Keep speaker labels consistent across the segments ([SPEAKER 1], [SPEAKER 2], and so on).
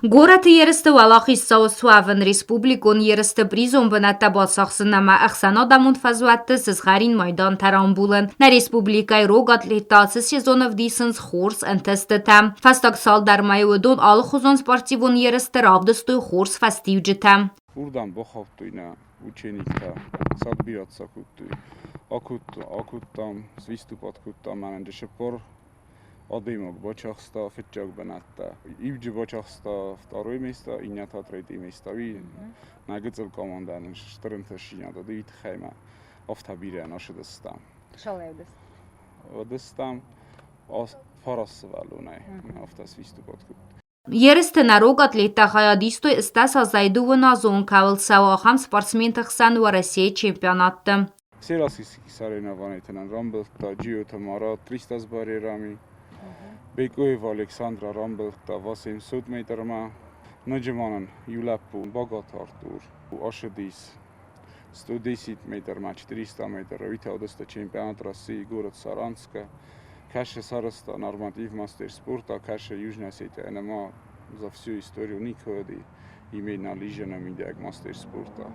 [SPEAKER 1] Горӕты ерысты уӕлахиздзау суӕвын республикон ерысты призон бынӕттӕ бацахсын ӕмӕ ӕхсӕнадӕмон фӕзуӕтты сызгъӕрин майдантӕ рамбулын. Нӕ республикӕйы рог атлеттӕ ацы сезон ӕвдисынц хорз ӕнтыстытӕ. Фӕстаг цалдӕр мӕйы уыдон алыхуызон спортивон ерысты равдыстой хорз фӕстиуджытӕ.
[SPEAKER 2] Уырдӕм бахаудтой нӕ учениктӕ, садбирӕтӕ кодтой. Акодтам, свиступад кодтам, мӕнӕн дысыппор адӕймаг бачахста фыццаг бынӕттӕ. Иуджы бачахста второе место, иннӕ та третье место. Уый нӕ гыццыл командӕ нын стыр ӕнтыстдзинад уыд, уый тыххӕй мӕ афтӕ бирӕ нӕ сыдыстам. Уыдыстам фараст сывӕллонӕй, афтӕ свиступад кодтой.
[SPEAKER 1] Ерысты нӕ рог атлеттӕ хайад истой ыстӕс азӕй дыууыназон кӕуыл цӕуы, ахӕм спортсменты хсӕн Уӕрӕсейы чемпионатты.
[SPEAKER 2] Все российские соревнования рамбылдта Джиоты Марат 300 с барьерами, Бекоева Александра рамбылдта 800 метрмӕ, ноджы ма нын иу лӕппу Багаты Артур ашыдис 110 метрмӕ, 400 метры, уый та уыдысты чемпионат России город Саранска. Кӕсы сарӕзта норматив мастер спорта, кӕсы Южная Осетия ӕмӕ за всю историю никогда имеет на лыжах мидӕг мастер спорта.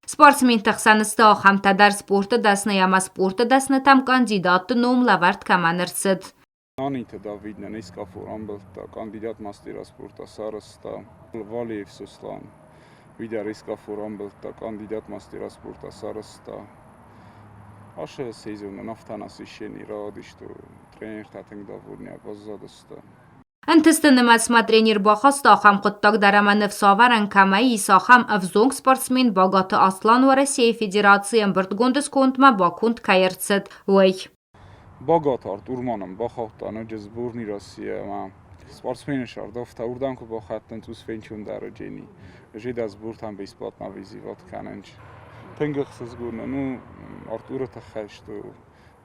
[SPEAKER 1] Спортсменты хсӕн сты ахӕмтӕ дӕр спорты дӕсны ӕмӕ спорты дӕснытӕм кандидатты ном лӕвӕрд кӕмӕн ӕрцыд.
[SPEAKER 2] Наниты Давид нӕ Нескафо рамбылдта, кандидат мастера спорта сарӕзта Валиев Сослан. Уый дӕр Эскафо рамбылдта, кандидат мастера спорта сарӕзта. Ашы сезонӕн афтӕ насыщенный рауадысты, тренертӕ тынг довольны баззадысты.
[SPEAKER 1] Ӕнтысты нымӕцмӕ тренер бахаста ахӕм хъуыддаг дӕр ӕмӕ ныфсӕвӕрӕн кӕмӕй ис, ахӕм ӕвзонг спортсмен Багаты Аслан Уӕрӕсейы Федерацийы ӕмбырдгонды скондмӕ баконд кӕй ӕрцыд, уый.
[SPEAKER 2] Багаты Артур ма нӕм бахаудта ноджы сборный Россия ӕмӕ спортсмены сӕрдӕфтӕ уырдӕм куы бахаттӕн цъус фенчондӕры Джени. Жеда сбортӕн бесплатно вызывать кӕнынч. Тынг ӕхсызгон нын у Артуры тыххӕй, что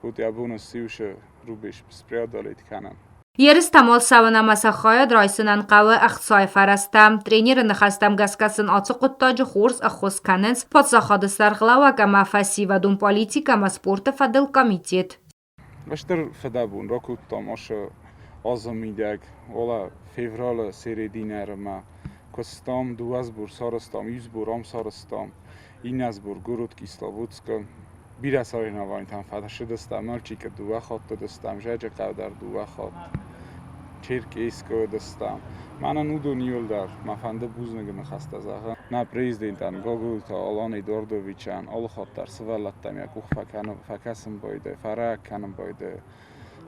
[SPEAKER 2] вот йӕ бон ссиусы рубеж спреодолеть кӕнын.
[SPEAKER 1] Ерыстӕм ацӕуын ӕмӕ сӕ хайад райсынӕн хъӕуы ӕхцайы фӕрӕзтӕ. Тренеры ныхӕстӕм гӕсгӕ сын ацы хъуыддаджы хорз ӕххуыс кӕнынц паддзахады сӕргълӕууӕг ӕмӕ фӕсивӕдон политикӕ ӕмӕ спорты фӕдыл комитет.
[SPEAKER 2] Стыр фыдӕбон ракодтам ацы азы мидӕг. Уӕлӕ февралы серединӕрмӕ куыстам, дыууӕ сбор сарӕзтам, иу сбор ам сарӕзтам, иннӕ сбор город Кисловодскы. Бирӕ соревнованитӕм фӕцыдыстӕм, Нальчикы дыууӕ хатты уыдыстӕм, Зӕджыхъӕу дӕр дыууӕ хатт, Черкесскы уыдыстӕм. Мӕнӕн уыдон иуылдӕр мӕ фӕнды бузныгы ныхӕстӕ зӕгъын. Нӕ президентӕн Гаглойты Алан Эдуардовичӕн алыхатт дӕр сывӕллӕттӕм йӕ къух фӕкӕсын байдайы, фӕрӕг кӕнын байдайы.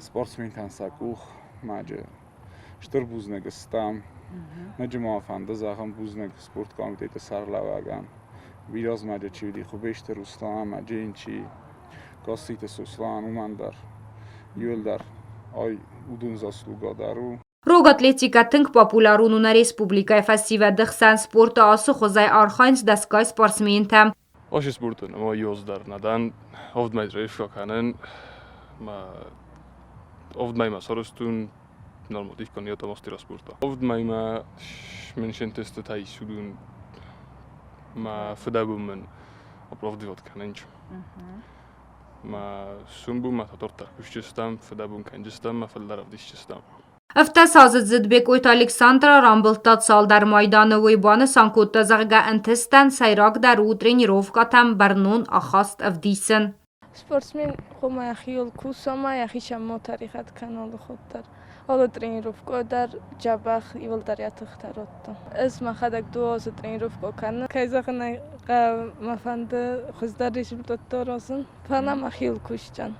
[SPEAKER 2] Спортсментӕн сӕ къух маджы стыр бузныг стӕм. Ноджы ма фӕнды зӕгъын бузныг спорткомитеты сӕргълӕууӕгӕн. Бирӕ змӕлджы чи уыди Хуыбежты Руслан ӕмӕ Дженчи, Гасситы Сослан, уымӕн дӕр иуылдӕр ай уыдон заслуга дӕр у.
[SPEAKER 1] Рог атлетикӕ тынг популярон у нӕ республикӕйы фӕсивӕды хсӕн спорты ацы хуызӕй архайынц дӕсгай спортсментӕ.
[SPEAKER 3] Ашы спортын ӕмӕ ёз дӕр нӕ дӕн, авдмӕй тренировка кӕнын, мӕ авдмӕй мӕ сарӕзтон нормативкон ета мастера спорта. Авдмӕй мӕ меньшинтестытӕ исудун мӕ фыдӕбон мын оправдывать кӕнынч. Мӕ сумбу мӕ татортар кусджыстӕм, фыдӕбон кӕнджыстӕм, мӕ фылдӕр ӕвдисджыстӕм.
[SPEAKER 1] Ӕвддӕсаздзыд Бекъойты Александра рамбылдта цалдӕр майданы. Уый банысан кодта, зӕгъгӕ, ӕнтыстӕн сӕйрагдӕр у тренировкӕтӕм бӕрнон ахаст ӕвдисын.
[SPEAKER 4] Спортсмен хъуамӕ йӕхиуыл куса ӕмӕ йӕхицӕн ма тӕригъӕд кӕна алыхатт дӕр. Алы тренировкӕ дӕр дзӕбӕх иуылдӕр йӕ тыхтӕ радта. Ӕз мӕхӕдӕг дыууӕ азы тренировкӕ кӕнын. Кӕй зӕгъын ӕй хъӕуы, мӕ фӕнды хуыздӕр результаттӕ аразын, фӕлӕ мӕхиуыл кусдзӕн.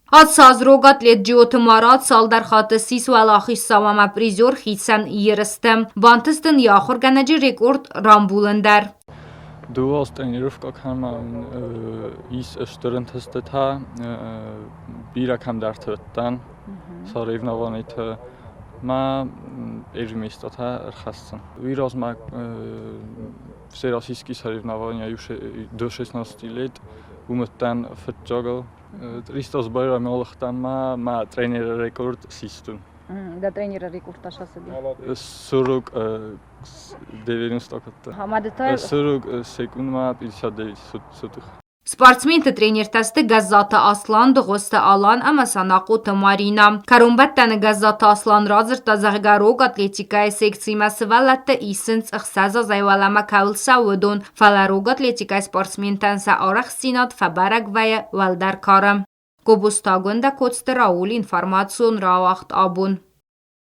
[SPEAKER 1] Ацы аз рог атлет Джиоты Марат цалдӕр хатты ссис уӕлахиздзау ӕмӕ призер хицӕн ерысты. Бантыст ын йӕ ахуыргӕнӕджы рекорд рамбулын дӕр.
[SPEAKER 5] Дыууӕ тренировкӕ кӕмӕн ис стыр ӕнтыстытӕ, бирӕ кӕмдӕрты уыдтӕн соревнованиты мӕ первый местотӕ ӕрхӕсдзӕн. Уый размӕ всероссийский соревнования до 16 лет уым уыдтӕн фыццагыл. Тристос байрамӕлыхтӕн ма мӕ тренеры рекорд систун.
[SPEAKER 6] Дӕ тренеры рекорд та сӕцыди?
[SPEAKER 5] 40 90 кодта.
[SPEAKER 6] Ӕмӕ ды та
[SPEAKER 5] 40 секундмӕ 59 сотых.
[SPEAKER 1] Спортсменты тренертӕ сты Гӕззаты Аслан, Дыгъуызты Алан ӕмӕ Санахъоты Маринӕ. Кӕронбӕттӕны Гӕззаты Аслан радзырдта, зӕгъгӕ, рог атлетикӕйы секцимӕ сывӕллӕттӕ исынц 6 азӕй уӕлӕмӕ кӕуыл цӕуы, уыдон, фӕлӕ рог атлетикӕйы спортсментӕн сӕ арӕхстдзинад фӕбӕрӕг вӕййы уӕлдӕр кары. Гобозты Агуындӕ, Коцты Рауль, информацион рауагъд абон.